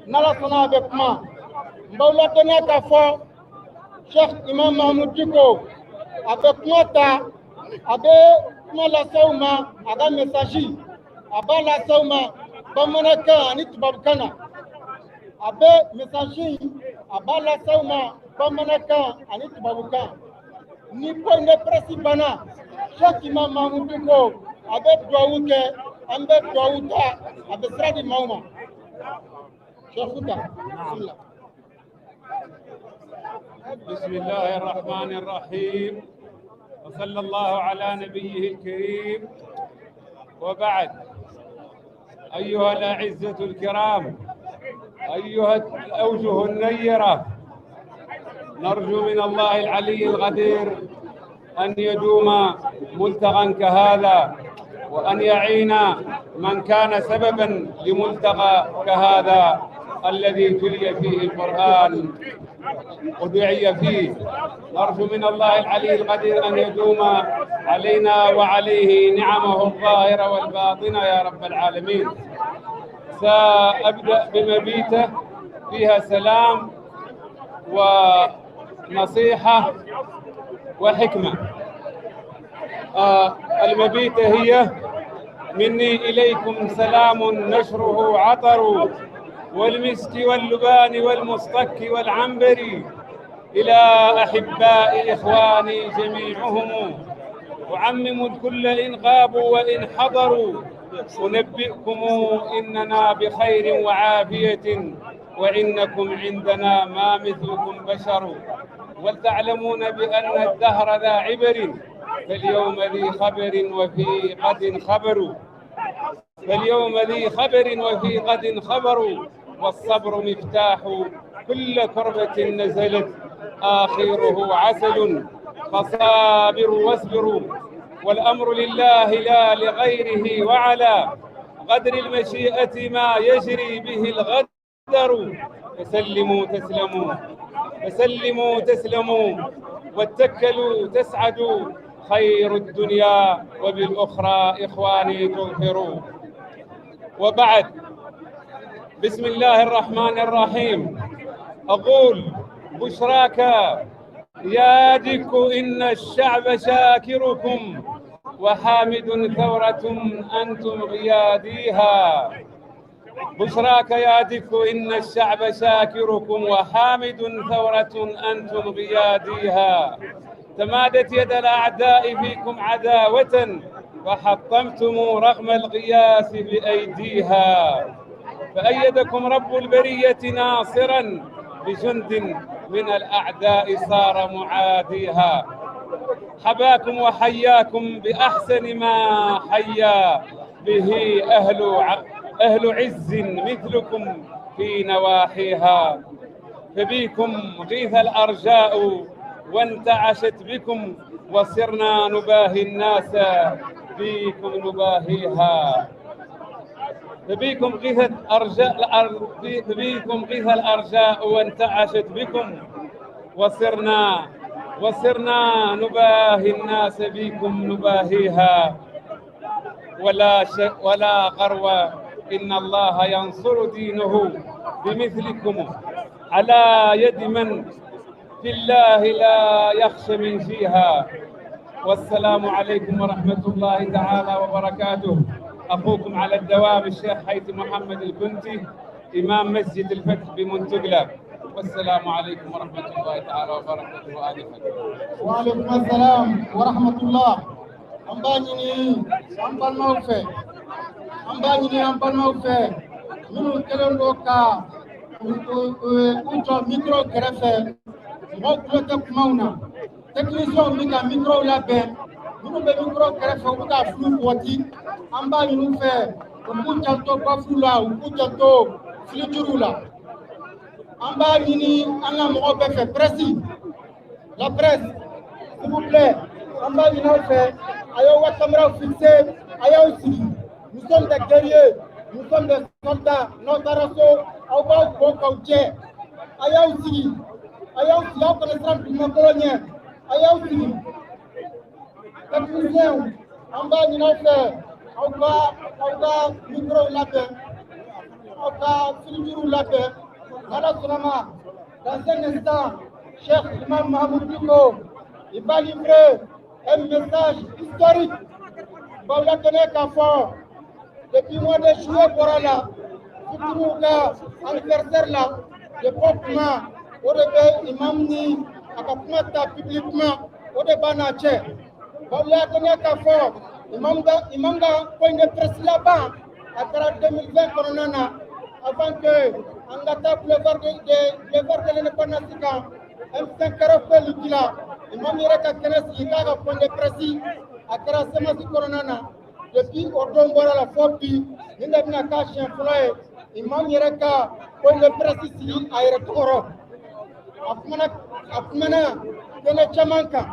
N'Ala sɔnna, a bɛ kuma. N b'aw ladɔnniya k'a fɔ Cheikh Imam Mahmoud Dicko a bɛ kuma ta, a bɛ kuma lase aw ma. A ka message, a b'a lase aw ma bamanankan ani tubabukan na. A bɛ message in, a b'a lase aw ma bamanankan ani tubabukan. Ni point de presse banna, Cheikh Imam Mahmoud Dicko a bɛ duwawu kɛ, an bɛ duwawu ta, a bɛ sira di maaw ma. Cheikh ta, bismillah. بسم الله الرحمن الرحيم، وصلى الله على نبيه الكريم، وبعد. أيها الأعزة الكرام، أيها الأوجه النيرة، نرجو من الله العلي القدير أن يدوم ملتقى كهذا، وأن يعين من كان سببا لملتقى كهذا الذي تلي فيه القرآن ودعي فيه. نرجو من الله العلي القدير أن يدوم علينا وعليه نعمه الظاهرة والباطنة يا رب العالمين. سأبدأ بمبيتة فيها سلام ونصيحة وحكمة. المبيتة هي: مني إليكم سلام نشره عطر والمسك واللبان والمصطك والعنبر، إلى أحباء إخواني جميعهم، أعمم الكل إن غابوا وإن حضروا. أنبئكم إننا بخير وعافية، وإنكم عندنا ما مثلكم بشر. ولتعلمون بأن الدهر ذا عبر، فاليوم ذي خبر وفي غد خبر، فاليوم ذي خبر وفي غد خبر. والصبر مفتاح كل كربة نزلت، آخره عسل، فصابروا واصبروا. والأمر لله لا لغيره، وعلى قدر المشيئة ما يجري به الغدر. فسلموا تسلموا، فسلموا تسلموا، واتكلوا تسعدوا. خير الدنيا وبالأخرى إخواني تظفروا. وبعد، بسم الله الرحمن الرحيم. أقول: بشراك يا ديك، إن الشعب شاكركم وحامد ثورة أنتم قياديها. بشراك يا ديك، إن الشعب شاكركم وحامد ثورة أنتم قياديها. تمادت يد الأعداء فيكم عداوة، فحطمتم رغم القياس بأيديها. فأيدكم رب البرية ناصرا بجند من الأعداء صار معاديها. حباكم وحياكم بأحسن ما حيا به أهل عز مثلكم في نواحيها. فبيكم غيث الأرجاء وانتعشت بكم، وصرنا نباهي الناس بكم نباهيها. فبيكم غيث الأرجاء وانتعشت بكم، وصرنا نباهي الناس بكم نباهيها. ولا غرو، إن الله ينصر دينه بمثلكم على يد من في الله لا يخشى من فيها. والسلام عليكم ورحمة الله تعالى وبركاته. أخوكم على الدوام الشيخ حيث محمد الكنتي، إمام مسجد الفتح بمنتقلة. والسلام عليكم ورحمة الله تعالى وبركاته. آنفا. وعليكم السلام ورحمة الله. An b'a ɲini an balimaw fɛ, an b'a ɲini an balimaw fɛ, minnu kɛlen don ka u jɔ micro kɛrɛfɛ, mɔgɔw tulo tɛ kumaw na. Techniciens bɛ ka micro labɛn. Minnu bɛ micro kɛrɛfɛ, u bɛ ka fulu bɔti. An b'a ɲini u fɛ, u k'u janto baffle la, u k'u janto filituriw la. An b'a ɲini an ka mɔgɔw bɛɛ fɛ, presse, la presse, s'il vous plaît, an b'a ɲini aw fɛ, a y'aw ka caméraw fixé, a y'aw sigi. Nous sommes des guerriers, nous sommes des soldats. N'aw taara so, aw b'aw ko k'aw jɛ. A y'aw sigi, a y'aw sigi, aw kana siran dugumakolo ɲɛ, a y'aw sigi. Techniciens, an b'a ɲini aw fɛ, aw ka micro labɛn. Aw ka filijuruw labɛn, n'Ala sɔnna ma, dans un instant, Cheikh Imam Mahmoud Dicko, il va livrer un message historique. B'aw ladɔnniya k'a fɔ depuis mois de juillet bɔra la, victimes ka anniversaire la, depuis o kuma o de bɛ imam ni a ka kuma ta publiquement, o de b'a n'a cɛ. B'aw ladɔnniya k'a fɔ imam ka point de presse laban, a kɛra 2020 kɔnɔna na, avant que an ka taa boulevard de l'Indépendance kan, M5 RFP lutte la, imam yɛrɛ ka kɛnɛ sigi k'a ka point de presse, a kɛra CMAS kɔnɔna na. Depuis o don bɔra la fɔ bi, nin de bɛna k'a siɲɛ fɔlɔ ye imam yɛrɛ ka point de presse sigi a yɛrɛ tɔgɔ. A kumana kɛnɛ caman kan,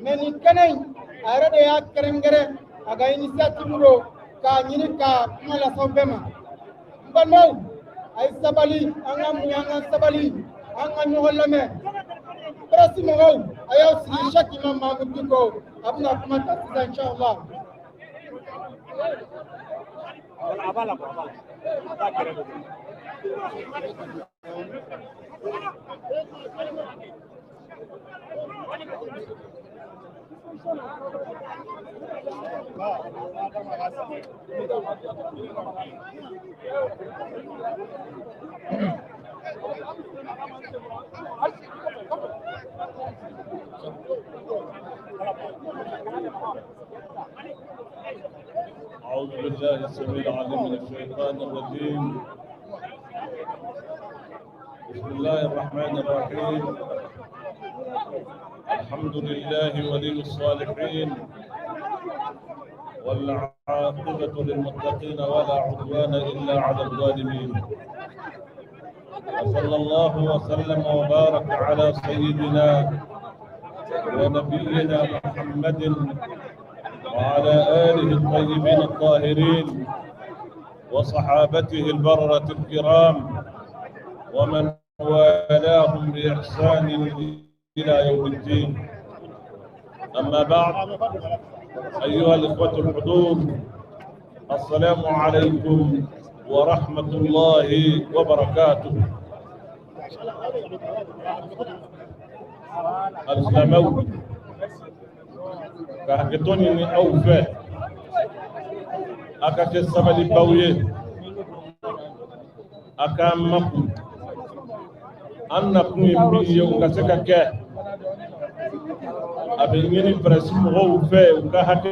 mais nin kɛnɛ in, a yɛrɛ de y'a kɛrɛnkɛrɛn, a ka initiative don k'a ɲini ka kuma lase aw bɛɛ ma. N balimaw, a ye sabali, an ka muɲu, an ka sabali, an ka ɲɔgɔn lamɛn. Presse mɔgɔw, a y'aw sigi. Cheikh Imam Mahmoud Dicko, a bɛna kuma ta sisan, inchallah. A b'a la, a b'a la, a b'a kɛrɛfɛ. أعوذ بالله السميع العليم من الشيطان الرجيم. بسم الله الرحمن الرحيم. الحمد لله ولي الصالحين، والعاقبة للمتقين، ولا عدوان إلا على الظالمين، وصلى الله وسلم وبارك على سيدنا ونبينا محمد وعلى آله الطيبين الطاهرين وصحابته البررة الكرام ومن والاهم بإحسان إلى يوم الدين. أما بعد، أيها الإخوة الحضور، السلام عليكم ورحمة الله وبركاته. Alisilamɛw ka hakɛto ɲini aw fɛ, a ka kɛ sabalibaw ye, a k'an makun. An nakun ye min ye, o ka se ka kɛ. A bɛ ɲini presse mɔgɔw fɛ, u ka hakɛ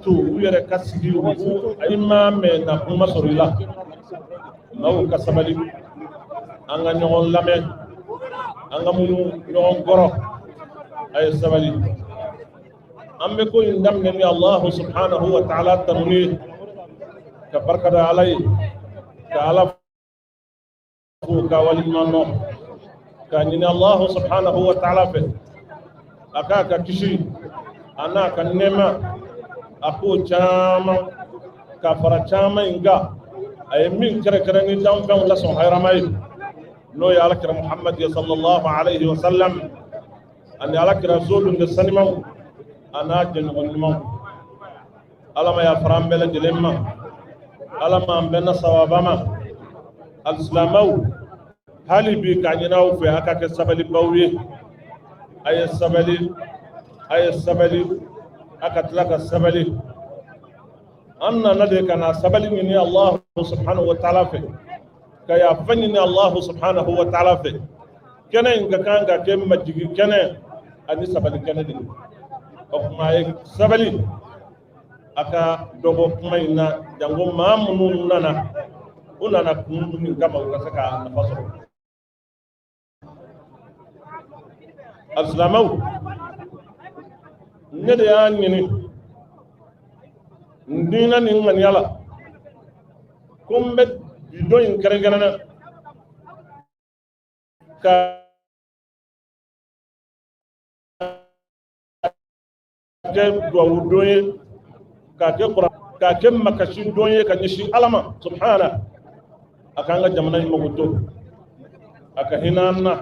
to u yɛrɛ ka sigi, u i m'a mɛn nakun ma sɔrɔ i la. Maaw ka sabali, an ka ɲɔgɔn lamɛn, an ka muɲu ɲɔgɔn kɔrɔ. A ye sabali. An bɛ ko in daminɛ ni Allahu subhanahu wa ta'ala tanuni ye, ka barika da Ala ye, ka Ala fo, ka waleɲuman dɔn, k'a ɲini Allahu subhanahu wa ta'ala fɛ a k'a ka kisi a n'a ka nɛɛma, a k'o caman ka fara caman in kan, a ye min kɛrɛnkɛrɛn ni danfɛnw lasɔn hɛrɛma ye, n'o ye Alakira Muhammad ye sallallahu alayhi wa sallam, ani Alakira zolu de sanimaw a n'a jɛɲɔgɔn ɲumanw. Ala ma yafara an bɛɛ lajɛlen ma, Ala ma an bɛnna sawaba ma. Alisilamɛw, hali bi k'a ɲini aw fɛ, a ka kɛ sabalibaw ye. A ye sabali, a ye sabali, a ka tila ka sabali. An nana de ka na sabali ɲini Allahu subhanahu wa ta'ala fɛ, ka yafa ɲini Allahu subhanahu wa ta'ala fɛ. Kɛnɛ in ka kan ka kɛ majigi kɛnɛ ani sabali kɛnɛ de ye. O tuma, a ye sabali, a ka dɔ bɔ kuma in na, janko maa minnu nana, u nana kun min kama, u ka se k'a nafa sɔrɔ. Alisilamɛw, ne de y'a ɲini n diinɛ ni n ŋaniya la ko n bɛ bi don in kɛrɛnkɛrɛnna ka kɛ duwawu don ye, k'a kɛ kuran, k'a kɛ makasi don ye ka ɲɛsin Ala ma subhana, a k'an ka jamana in mago to, a ka hinɛ an na,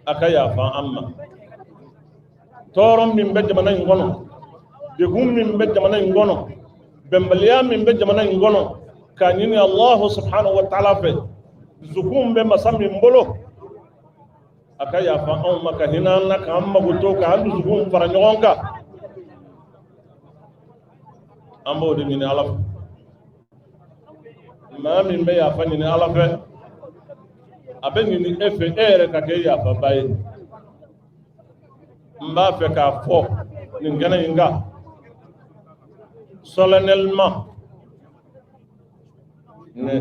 a ka yafa an ma. Tɔɔrɔ min bɛ jamana in kɔnɔ, Degun min bɛ jamana in kɔnɔ, bɛnbaliya min bɛ jamana in kɔnɔ, k'a ɲini Allahu subhanahu wa ta'ala fɛ, dusukun bɛ masa min bolo, a ka yafa anw ma, ka hinɛ an na, k'an magoto, k'an dusukun fara ɲɔgɔn kan. An b'o de ɲini Ala fɛ. Maa min bɛ yafa ɲini Ala fɛ, a bɛ ɲini e fɛ, e yɛrɛ ka kɛ yafaba ye. N b'a fɛ k'a fɔ nin kɛnɛ in kan solennellement, ne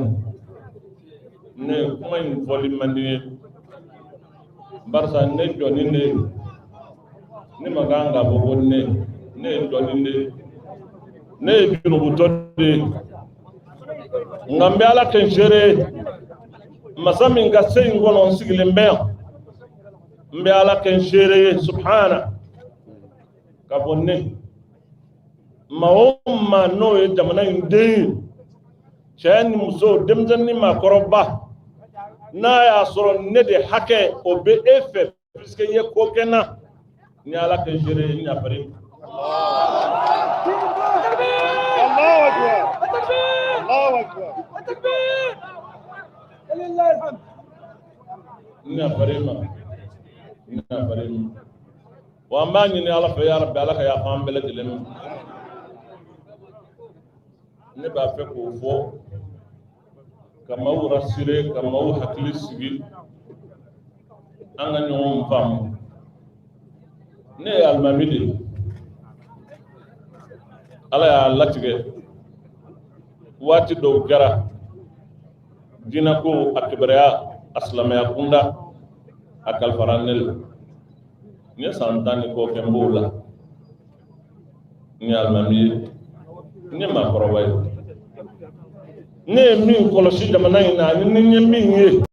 kuma in fɔli man di n ye, barisa ne jɔni de ye. Ne man kan k'a fɔ ko ne ye jɔni de ye, ne ye junubutɔ de ye, nka n bɛ Ala kɛ n seere ye. Masa min ka se in kɔnɔ, n sigilen bɛ yan, n bɛ Ala kɛ n seere ye subhana, k'a fɔ ne maa o maa n'o ye jamana in den ye, cɛ ni muso, denmisɛnnin ni maakɔrɔba, n'a y'a sɔrɔ ne de hakɛ o bɛ e fɛ, puisque i ye ko kɛ n na, ni Ala kɛ n seere ye, n yafara i ma. الله اكبر، الله اكبر، ولله الحمد. N yafara i ma, n yafara i ma. Wa an b'a ɲini Ala fɛ, ya Rabbi, Ala ka yafa an bɛɛ lajɛlen ma. Ne b'a fɛ k'o fɔ ka maaw rassurer, ka maaw hakili sigi, an ka ɲɔgɔn faamu. Ne ye alimami de ye. Ala y'a latigɛ, waati dɔw kɛra, diinɛko a kibaruya, a silamɛya kunda, a kalifara ne la. N ye san 10 ni kɔ kɛ n b'o la. N ye alimami ye, n ye maakɔrɔba ye. Ne ye min kɔlɔsi jamana in na, ani ni n ye min ye.